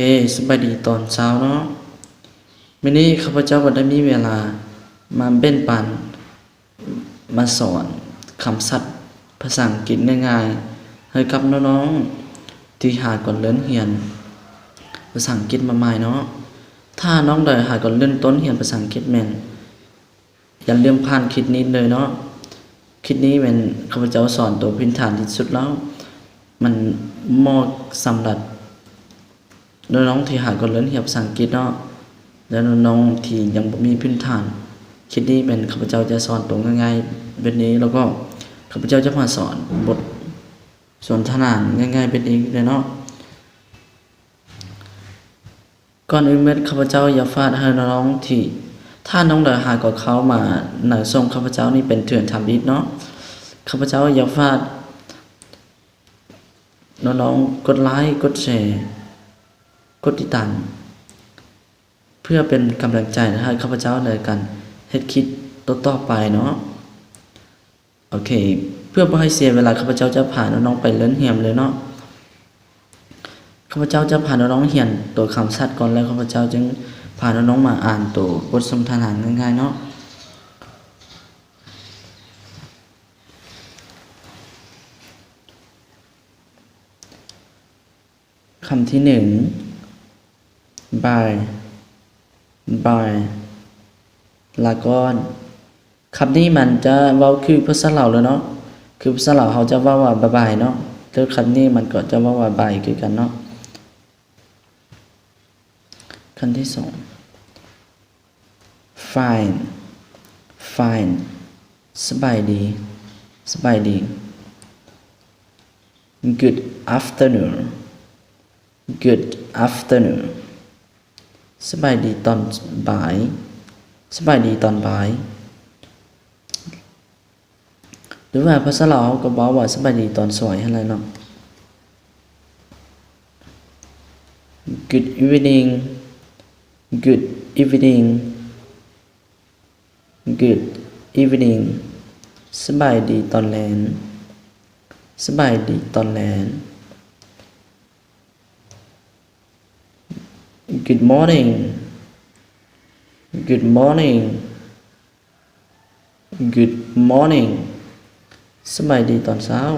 ເອ ສະບາຍດີຕອນເຊົ້າເນາະ. ມື້ນີ້ຂ້າພະເຈົ້າກໍໄດ້ມີເວລາມາແບ່ງປັນ ມາສອນຄຳສັບພາສາອັງກິດງ່າຍໆ ໃຫ້ກັບນ້ອງໆທີ່ຫາກໍເລີ່ມຮຽນພາສາອັງກິດມາໃໝ່ເນາະ. ຖ້ານ້ອງໃດຫາກໍເລີ່ມຕົ້ນຮຽນພາສາອັງກິດແມ່ນ ຢ່າລືມຜ່ານຄລິບນີ້ເລີຍເນາະ. ຄລິບນີ້ແມ່ນຂ້າພະເຈົ້າສອນໂຕພື້ນຖານທີ່ສຸດແລ້ວ ມັນເໝາະສຳລັບນ້ອງໆທີ່ຫາກໍເລີ່ມຮຽນພາສາອັງກິດເນາະ ແລະ ນ້ອງໆທີ່ຍັງບໍ່ມີພື້ນຖານ. ຄລິບນີ້ແມ່ນຂ້າພະເຈົ້າຈະສອນໂຕງ່າຍໆແບບນີ້ ແລ້ວກໍຂ້າພະເຈົ້າຈະມາສອນບົດສົນທະນາງ່າຍໆແບບນີ້ເລີຍເນາະ. ກ່ອນອື່ນໝົດ ຂ້າພະເຈົ້າຢາກຝາກໃຫ້ນ້ອງໆທີ່ ຖ້ານ້ອງໃດຫາກໍເຂົ້າມາໃນຊ່ອງຂ້າພະເຈົ້ານີ້ເປັນເທື່ອທຳອິດເນາະ, ຂ້າພະເຈົ້າຢາກຝາກນ້ອງໆກົດໄລ, ກົດແຊ, ກົດຕິດຕາມ ເພື່ອເປັນກຳລັງໃຈໃຫ້ຂ້າພະເຈົ້າໃນການເຮັດຄລິບຕໍ່ໆໄປເນາະ. ໂອເຄ ເພື່ອບໍ່ໃຫ້ເສຍເວລາ ຂ້າພະເຈົ້າຈະພານ້ອງໆໄປເລີ່ມຮຽນເລີຍເນາະ. ຂ້າພະເຈົ້າຈະພານ້ອງໆຮຽນໂຕຄຳສັບກ່ອນ ແລ້ວຂ້າພະເຈົ້າຈຶ່ງພານ້ອງໆມາອ່ານໂຕບົດສົນທະນາງ່າຍໆເນາະ. ຄຳທີໜຶ່ງ ບາຍ ບາຍ ລາກ່ອນ. ຄຳນີ້ມັນຈະເວົ້າຄືພາສາລາວເລີຍເນາະ, ຄືພາສາລາວເຮົາຈະເວົ້າວ່າບາຍບາຍເນາະ, ແຕ່ຄຳນີ້ມັນກໍຈະເວົ້າວ່າບາຍຄືກັນເນາະ. ຄຳທີສອງ ຟາຍ ຟາຍ ສະບາຍດີ ສະບາຍດີ. Good afternoon. Good afternoon. ສະບາຍດີຕອນບ່າຍ ສະບາຍດີຕອນບ່າຍ. ຫຼືວ່າພາສາລາວເຮົາກໍເວົ້າວ່າສະບາຍດີຕອນສວຍຫັ້ນແຫຼະເນາະ. Good evening. Good evening. Good evening. ສະບາຍດີຕອນແລງ ສະບາຍດີຕອນແລງ. Good morning. Good morning. Good morning. ສະບາຍດີຕອນເຊົ້າ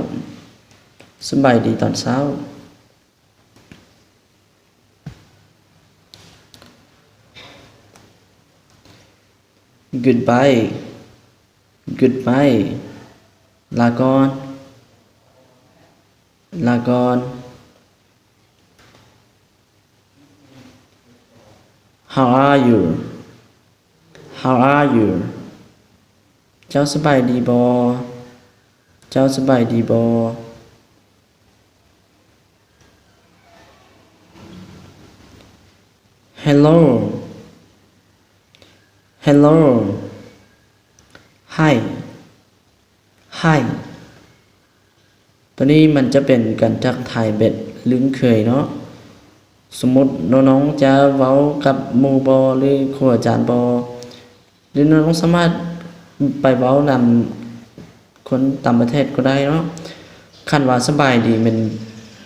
ສະບາຍດີຕອນເຊົ້າ. Goodbye. Goodbye. ລາກ່ອນ ລາກ່ອນ. How are you? How are you? ເຈົ້າສະບາຍດີບໍ່? ເຈົ້າສະບາຍດີບໍ່? Hello. Hello. Hi. Hi. ໂຕນີ້ມັນຈະເປັນການທັກທາຍແບບລຶ້ງເຄີຍເນາະ. ສົມມຸດນ້ອງໆຈະເວົ້າກັບໝູ່ບໍ່ ຫຼື ຄູອາຈານບໍ່ ຫຼື ນ້ອງໆສາມາດໄປເວົ້ານຳຄົນຕ່າງປະເທດກໍໄດ້ເນາະ. ຄັນວ່າສະບາຍດີແມ່ນ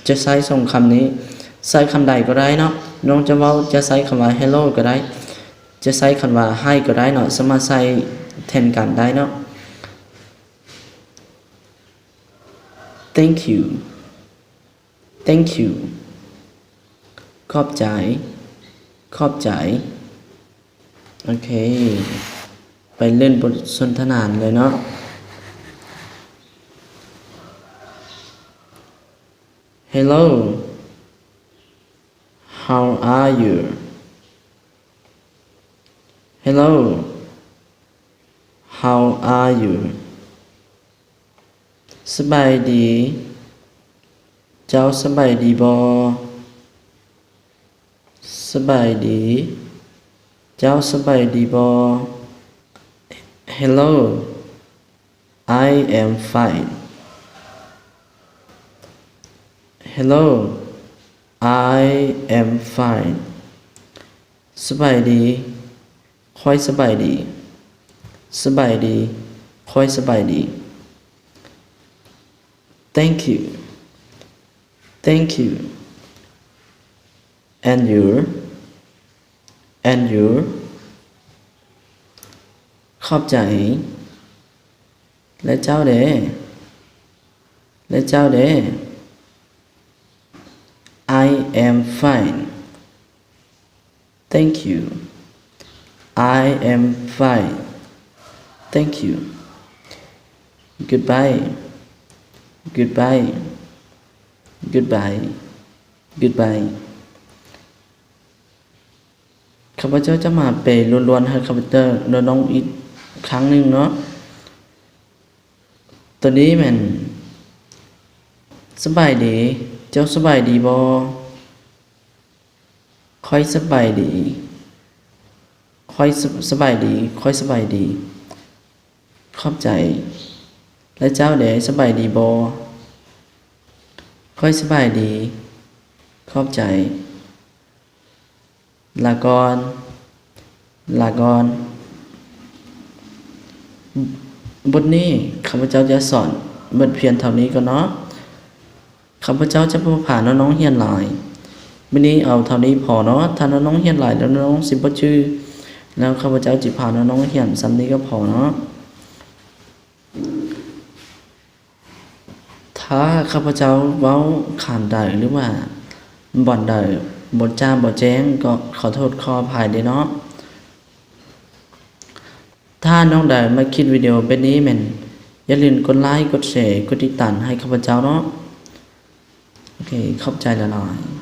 ຈະໃຊ້ສອງຄຳນີ້ ໃຊ້ຄຳໃດກໍໄດ້ເນາະ. ນ້ອງຈະເວົ້າ ຈະໃຊ້ຄຳວ່າ Hello ກໍໄດ້ ຈະໃຊ້ຄຳວ່າ Hi ກໍໄດ້ເນາະ, ສາມາດໃຊ້ແທນກັນໄດ້ເນາະ. Thank you. Thank you. ຂອບໃຈ. ຂອບໃຈ. ໂອເຄ ໄປເລີ່ມບົດສົນທະນາເລີຍເນາະ. Hello. How are you? Hello. How are you? ສະບາຍດີ. ເຈົ້າສະບາຍດີບໍ່? ສະບາຍດີ. ເຈົ້າສະບາຍດີບໍ່? Hello. I am fine. Hello. I am fine. ສະບາຍດີ. ຂ້ອຍສະບາຍດີ. ສະບາຍດີ. ຂ້ອຍສະບາຍດີ. Thank you. Thank you. And you? And you? ຂອບໃຈ. ແລະເຈົ້າເດ? ແລະເຈົ້າເດ? I am fine. Thank you. I am fine. Thank you. Goodbye. Goodbye. Goodbye. Goodbye. ຂ້າພະເຈົ້າຈະມາແປລ້ວນໆໃຫ້ຂ້າພະເຈົ້າ ນ້ອງໆອີກຄັ້ງໜຶ່ງເນາະ. ໂຕນີ້ແມ່ນ ສະບາຍດີ. ເຈົ້າສະບາຍດີບໍ່? ຂ້ອຍສະບາຍດີ. ຂ້ອຍສະ ສະບາຍດີ. ຂ້ອຍສະບາຍດີ. ຂອບໃຈ. ແລະເຈົ້າເດ ສະບາຍດີບໍ່? ຂ້ອຍສະບາຍດີ. ຂອບໃຈ. ລາກ່ອນ. ລາກ່ອນ. ບົດນີ້ຂ້າພະເຈົ້າຈະສອນໝົດພຽງເທົ່ານີ້ກ່ອນເນາະ. ຂ້າພະເຈົ້າຈະບໍ່ພານ້ອງໆຮຽນຫຼາຍ. ມື້ນີ້ເອົາເທົ່ານີ້ພໍເນາະ. ຖ້ານ້ອງໆຮຽນຫຼາຍແລ້ວ ນ້ອງໆຊິບໍ່ຈື່. ແລ້ວຂ້າພະເຈົ້າຊິພານ້ອງໆຮຽນສ່ຳນີ້ກໍພໍເນາະ. ຖ້າຂ້າພະເຈົ້າເວົ້າຄຳໃດ ຫຼືວ່າບ່ອນໃດບໍ່ຈະບໍ່ແຈ້ງ ກໍຂໍໂທດຂໍອະໄພເດ້ເນາະ. ຖ້ານ້ອງໃດມັກຄລິບວິດີໂອແບບນີ້ແມ່ນ ຢ່າລືມກົດໄລ, ກົດແຊ, ກົດຕິດຕາມໃຫ້ຂ້າພະເຈົ້າເນາະ. ໂອເຄ ຂອບໃຈຫຼາຍໆ.